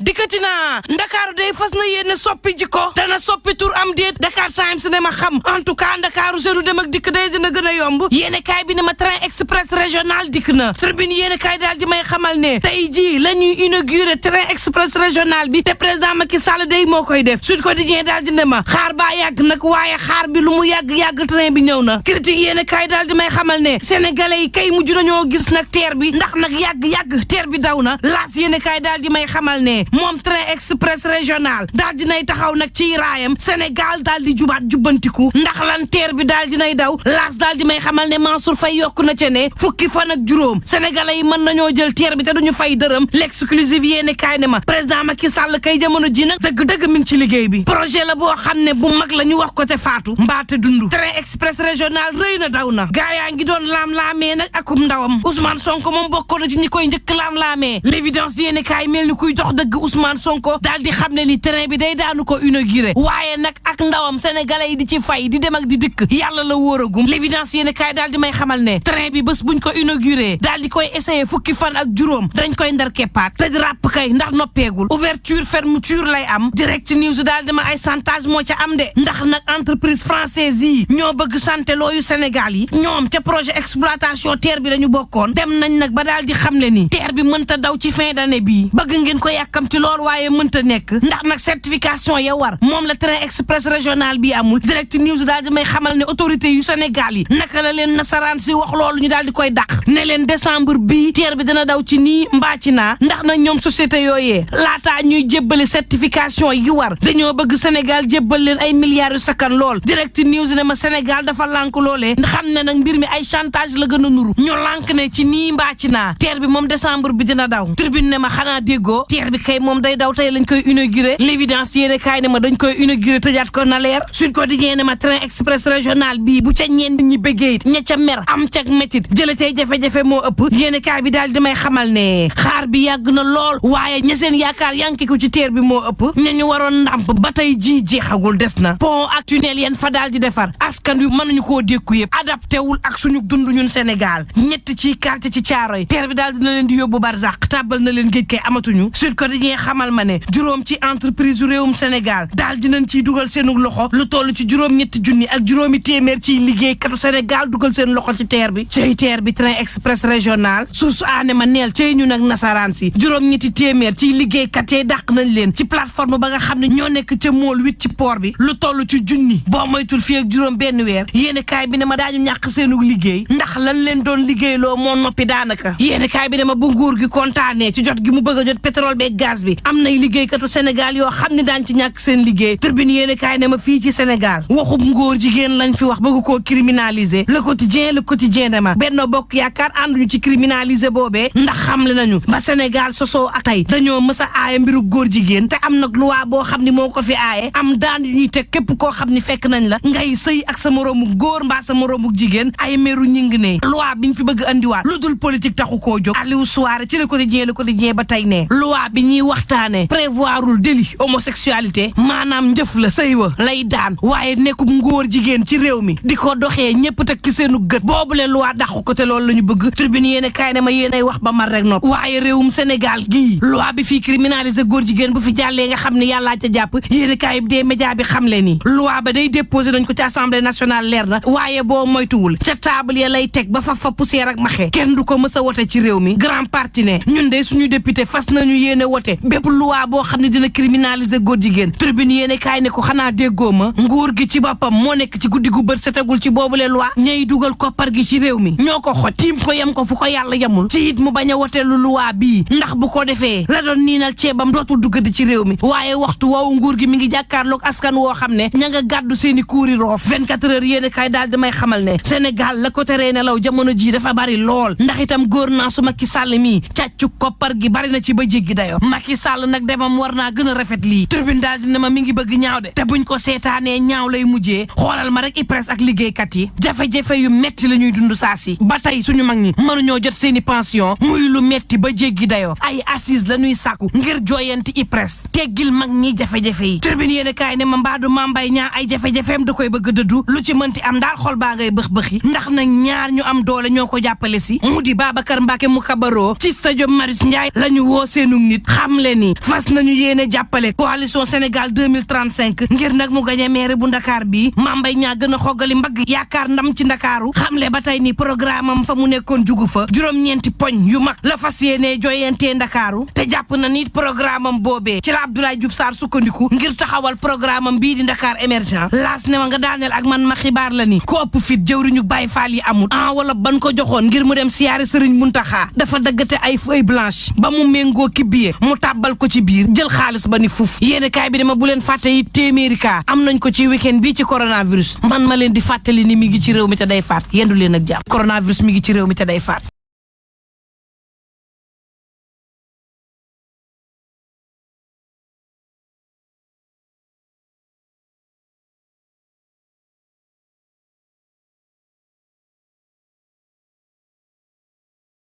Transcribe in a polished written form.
dikkati na Ndakaaru day fas na yéene soppi jikko dana soppi tur am déet Dakar Times ne ma xam en tout cas Ndakaaru seenu dem ak dikk day dina gën a yomb yéene kaay bi ne ma train express régional dikk na Tribune yéene kaay daal di may xamal ne tey jii la ñuy inauguré train express régional bi te président Macky Sall day moo koy def Sud Quotidien daal di ne ma xaar baa yàgg nag waaye xaar bi lu mu yàgg train bi ñëw na critique yéene kaay daal di may xamal ne sénégalais yi kay mujj nañoo gis nag teer bi ndax nag yàgg teer bi daw na laas yéene kaay daal di may xamal ne moom train express régional daal dinay taxaw nag ci raayam Sénégal daal di jubaat jubbantiku ndax lan teer bi daal dinay daw laas daal di may xamal ne Mansour Faye yokku na ca ne fukki fan ak juróom sénégalais yi mën nañoo jël teer bi te duñu fay dërëm l'exclusive yéene kaay ne ma président Macky Sall kay jamono ji nag dëgg mi ngi ci liggéey bi projet la boo xam ne bu mag la ñu wax ko te faatu mbaate dund train express régional rëy na daw na gaa yaa ngi doon laam-laamee nag akum ndawam Ousmane Sonko moom bokkoon na ci ñi koy njëkk laam-laamee l'évidence yéene kaay mel ni kuy jox dëgg Ousmane Sonko daal di xam ne ni train bi day daanu ko inauguré waaye nag ak ndawam sénégalais yi di ci fay di dem ak di dikk yàlla la wóoragum l'évidence yéene kaay daal di may xamal ne train bi bés buñ ko inauguré daal di koy essayé fukki fan ak juróom dañ koy ndar keppaat tëj ràpp kay ndax noppeegul ouverture fermeture lay am direct news daal di ma ay chantage moo ca am de ndax nag entreprise française yi ñoo bëgg santé looyu Sénégal yi ñoom ca projet exploitation terre bi dañu bokkoon dem nañ nag ba daal di xam le ni terre bi mënta daw ci fin d'année bii bëgg ngeen ko yàkkamti lool waaye mënta nekk ndax nag certification ya war moom la train express régional bi amul direct news daal di may xamal ne autorité yu Sénégal yi naka la leen nasaraan si wax loolu ñu daal di koy dàq ne leen décembre bii terre bi dana daw ci nii mbaa ci naa ndax nag ñoom société yooyee laataa ñuy jébbale certification yi war dañoo bëgg Sénégal jébbal leen ay milliards yu sakkan lool direct news ne ma Sénégal dafa lànk loolee xam ne nag mbir mi ay chantage la gën a nuru ñu lànk ne ci nii mbaa ci naa terre bi moom décembre bi dina daw tribune ne ma xanaa déggoo terre bi kay moom day daw tey lañ koy inauguré l'évidence yéene kaay ne ma dañ koy inauguré tëjaat ko na leer Sud Quotidien ne ma train express régional bii bu ca ñeen ñi bëggee it ña ca mer am cag métit jële tey jafe-jafe moo ëpp yéene kaay bi daal di may xamal ne xaar bi yàgg na lool waaye ña seen yaakaar yanki ko ci terre bi moo ëpp ña ñu waroon ndàmp ba tey ji jeexagul des na pont ak tunnel yeen fa daal di defar askan wi mënuñu koo dékku yëpp adapté wul ak suñu dund ñun Sénégal ñett ci quartier ci Caaroy terre bi daal dina leen di yóbbu barzaq tàbbal na leen géej kay amatuñu Sud Quotidien xamal ma ne juróom ci entreprise yu réewum Sénégal daal dinañ ciy dugal seenu loxo lu toll ci juróom ñetti junni ak juróomi téeméer ciy liggéey katu Sénégal dugal seen loxo ci terre bi cey terre bi train express régional source aane ma neel cey ñu nag nasaraan si juróom ñetti téeméer ciy liggéeykat yi dàq nañ leen ci plateforme ba nga xam ne ñoo nekk ca mool 8 ci port bi lu toll ci junni boo moytul fii ak juróom benn weer yéene kaay bi ne ma daañu ñàkk seenu liggéey ndax lan leen doon liggéeyloo moo noppi daanaka yéene kaay bi ne ma bu nguur gi kontaanee ci jot gi mu bëgg a jot pétrole beeg gaz bi am nay liggéeykatu Sénégal yoo xam ne daañ ci ñàkk seen liggéey Tribune yéene kaay ne ma fii ci Sénégal waxub ngóor jigéen lañ fi wax bëgg koo criminaliser le quotidien ne ma Benno Bokk Yaakaar ànduñu ci criminaliser boobee ndax xamle nañu ba Sénégal sosoo ak tey dañoo mës a aaye mbiru góor jigéen te am nag loi boo xam ni moo ko fi aaye am daan yu ñuy teg képp koo xam ni fekk nañ la ngay sëy ak sa moroomu góor mbaa sa moroomu jigéen ay meru ñing ne loi biñ fi bëgg andiwaat lu dul politique taxu koo jóg Aliou Souaré ci le quotidien ba tey ne loi bi ñuy waxtaane prévoirul délit homosexualité maanaam njëf la sëy wa lay daan waaye nekkub ngóor jigéen ci réew mi di ko doxee ñëpp teg ki seenu gët boobule loi dàqu ko te loolu la ñu bëgg Tribune yéene kaay ne ma yéenay wax ba mar rek nopp waaye réewum Sénégal gii loi bi fii criminaliser góor jigéen bu fi jàllee nga xam ne yàllaa ca jàpp yéene kaay bi dee média bi xam le ni loi ba day déposé nañ ko ci assemblée nationale leer na waaye boo moytuwul ca table ya lay teg ba fa poussière ak maxe kenn du ko mës a wote ci réew mi grand parti ne ñun de suñu député fas nañu yéene wote bépp loi boo xam ne dina criminaliser góor jigéen Tribune yéene kaay ne ko xanaa déggoo ma nguur gi ci boppam moo nekk ci guddi gu bët setagul ci boobule loi ñay dugal koppar gi ci réew mi ñoo ko xoj tiim ko yem ko fu ko yàlla yemul ci it mu bañ a wote lu loi bii ndax bu ko defee la doon niinal ceebam dootul duggati ci réew mi waaye waxtu woowu nguur gi mi ngi jàkkaarloog askan woo xam ne ña nga gàddu seeni kuuri roof 24 heures yéene kaay daal di may xamal ne Sénégal la ko teree nelaw jamono ji dafa bari lool ndax itam gouvernance Macky Sall mi càccu koppar gi bari na ci ba jéggi dayo Macky Sall nag demam war naa gën a rafet lii Tribune daal di ne ma mi ngi bëgg ñaaw de te buñ ko seetaanee ñaaw lay mujjee xoolal ma rek IPRES ak liggéeykat yi jafe-jafe yu metti la ñuy dund saa si ba tey suñu mag ñi mënuñoo jot seeni pension muy lu metti ba jéggi dayo ay assise la ñuy sàkku ngir jooyanti IPRES teggil mag ñi jafe-jafe yi Tribune yéene kaay ne ma mbaadu mambay ñaa ay jafe-jafeem da koy bëgg dëddu lu ci mënti am daal xol baa ngay bëx-bëx yi ndax nag ñaar ñu am doole ñoo ko jàppale si mu di Babacar Mbacke mu kabaroo ci stade Marius Ndiaye la ñu woo seenu nit xam xam le ni fas nañu yéene jàppale coalition Sénégal 2035 ngir nag mu gañe maire bu Ndakaar bi Mame Mbaye Niang gën a xoggali mbagg yaakaar ndam ci Ndakaaru xamle ba tey ni programme am fa mu nekkoon jugu fa juróom-ñeenti poñ yu mag la fas yéene joyentee Ndakaaru te jàpp na nit programme am boobee ci la Abdoulaye Diouf Sarr sukkandiku ngir taxawal programme am bii di Dakar émergent laas ne ma nga daaneel ak man ma xibaar la ni ko ëpp fit jëwriñu Baye Fall yi amul wala ban ko joxoon ngir mu dem siyaare Serigne Mountakha dafa daggate ay feuille blanche ba mu méngoo ki billet mu tàbbal ko ci biir jël xaalis ba ni fuf yéene kaay bi dama bu leen fàtte yi téeméeri kaa am nañ ko ci week-end bii ci coronavirus man ma leen di fàttali ni mi ngi ci réew mi te day faat yendu leen ak jàmm coronavirus mi ngi ci réew mi te day faat